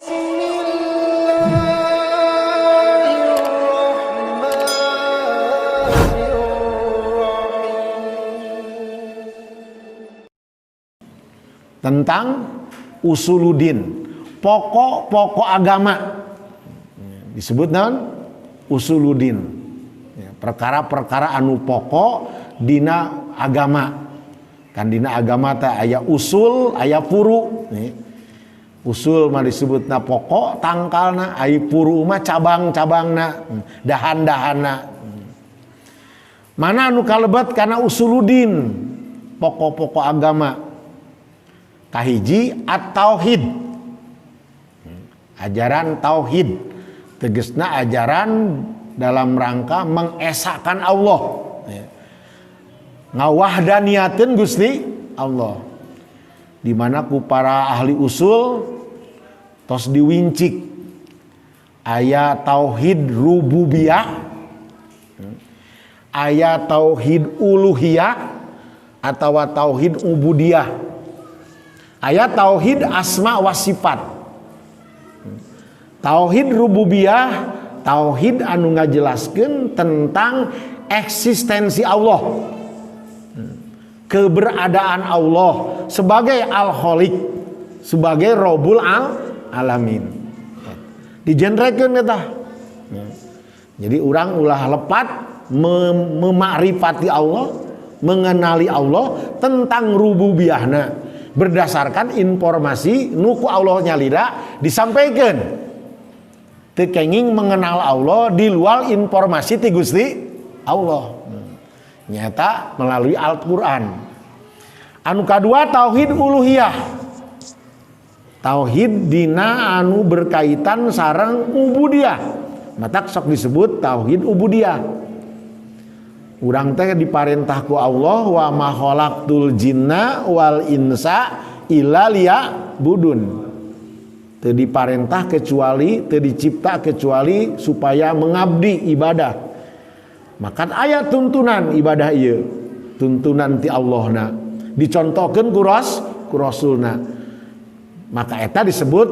Bismillahirrahmanirrahim. Tentang usuludin, pokok-pokok agama. Disebut naon? Usuludin. Ya, perkara-perkara anu pokok dina agama. Kan dina agama teh aya usul, aya furu. Nih. Usul mah disebutna pokok, tangkalna, ai furu mah cabang-cabangna, dahan-dahanna. Mana anu kalebet kana usuludin, pokok-pokok agama. Kahiji at-tauhid. Ajaran tauhid. Tegesna ajaran dalam rangka mengesahkan Allah. Ya. Ngawahdaniateun Gusti Allah. Di mana ku para ahli usul tos diwincik aya tauhid rububiyah, aya tauhid uluhiyah atau tauhid ubudiyah, aya tauhid asma wa sifat. Tauhid rububiyah, tauhid anu ngajelaskeun tentang eksistensi Allah, keberadaan Allah sebagai Al-Khaliq, sebagai Robul Alamin. Dijenrekeun eta. Jadi urang ulah lepat memakrifati Allah, mengenali Allah tentang rububiyahna berdasarkan informasi nu ku Allah nyalira disampaikan. Teu kenging mengenal Allah di luar informasi ti Gusti Allah. Nyata melalui Al-Quran. Anu kadua tauhid uluhiyah. Tauhid dina anu berkaitan sareng ubudiyah. Matak sok disebut tauhid ubudiyah. Urang teh diparentah ku Allah wa ma khalaqtul jinna wal insa illa liya'budun. Teu diparentah kecuali, teu dicipta kecuali supaya mengabdi ibadah. Maka aya tuntunan ibadah ieu, tuntunan ti Allahna. Dicontohkeun ku Rasulna. Maka eta disebut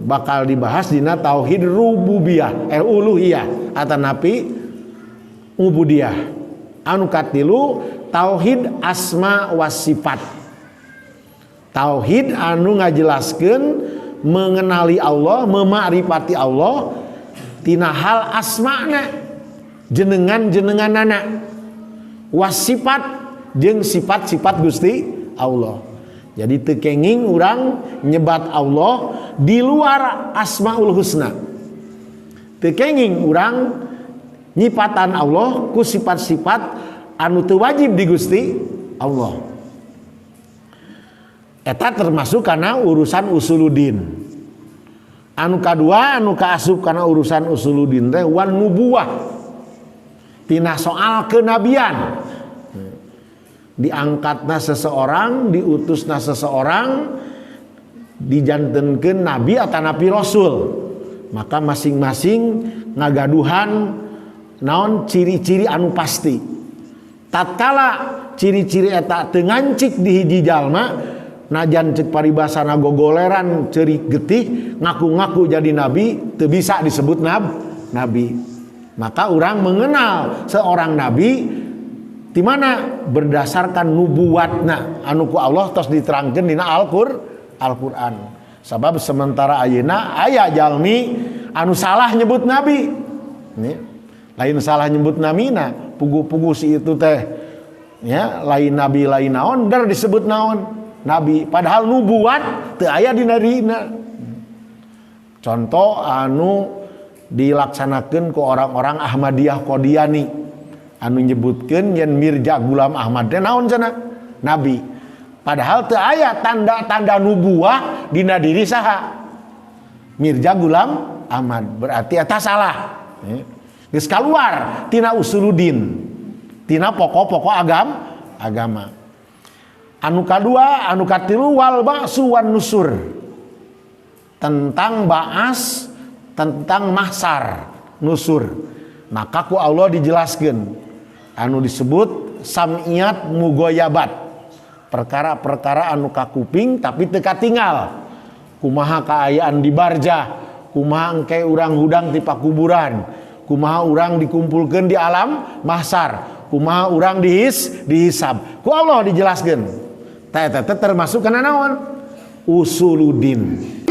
bakal dibahas dina tauhid rububiyah, uluhiyah atanapi ubudiyah. Anu katilu tauhid asma was sifat. Tauhid anu ngajelaskeun mengenali Allah, memakrifati Allah tina hal asma'na, jenengan-jenenganana, was sifat jeung sifat-sifat Gusti Allah. Jadi teu kenging urang nyebat Allah di luar Asmaul Husna. Teu kenging urang nyipatan Allah ku sifat-sifat anu teu wajib di Gusti Allah. Eta termasuk karena urusan usuludin. Anu kadua anu kaasup kana urusan usuludin teh wan nubuwah. Tina soal kenabian. Diangkatna seseorang, diutusna seseorang, dijantenkeun nabi atau nabi rasul. Maka masing-masing ngagaduhan naon ciri-ciri anu pasti. Tatkala ciri-ciri eta teu ngancik di hiji jalma, najan cek paribasana gogoleran ceurik getih ngaku-ngaku jadi nabi, teu bisa disebut nabi. Maka orang mengenal seorang nabi di mana berdasarkan nubuatna anu ku Allah tos diterangkeun dina Al-Qur'an. Sabab sementara ayeuna aya jalmi anu salah nyebut nabi. Nih, lain salah nyebut namina, pugu-pugu si itu teh ya, lain nabi lain naon dar disebut naon nabi, padahal nubuat teu aya dina dirina. Contoh anu dilaksanakeun ku orang-orang Ahmadiyah Qadiani anu nyebutkeun yen Mirza Ghulam Ahmad teh naon cenah nabi, padahal teu aya tanda-tanda nubuah dina diri saha Mirza Ghulam Ahmad, berarti eta salah. Geus kaluar tina usuludin, tina pokok-pokok agama. Anu kadua, anu katilu wal ba'su wan nusur, tentang ba'as, tentang mahsar, nusur. Maka ku Allah dijelaskan anu disebut sam'iyat mugoyabat, perkara-perkara anu kakuping tapi teu katinggal. Kumaha kaayaan di barzah, kumaha engke urang hudang ti pakuburan, kumaha urang dikumpulkeun di alam mahsar, kumaha urang dihisab. Ku Allah dijelaskeun. Tah, eta teh termasuk kana naon? Usuluddin.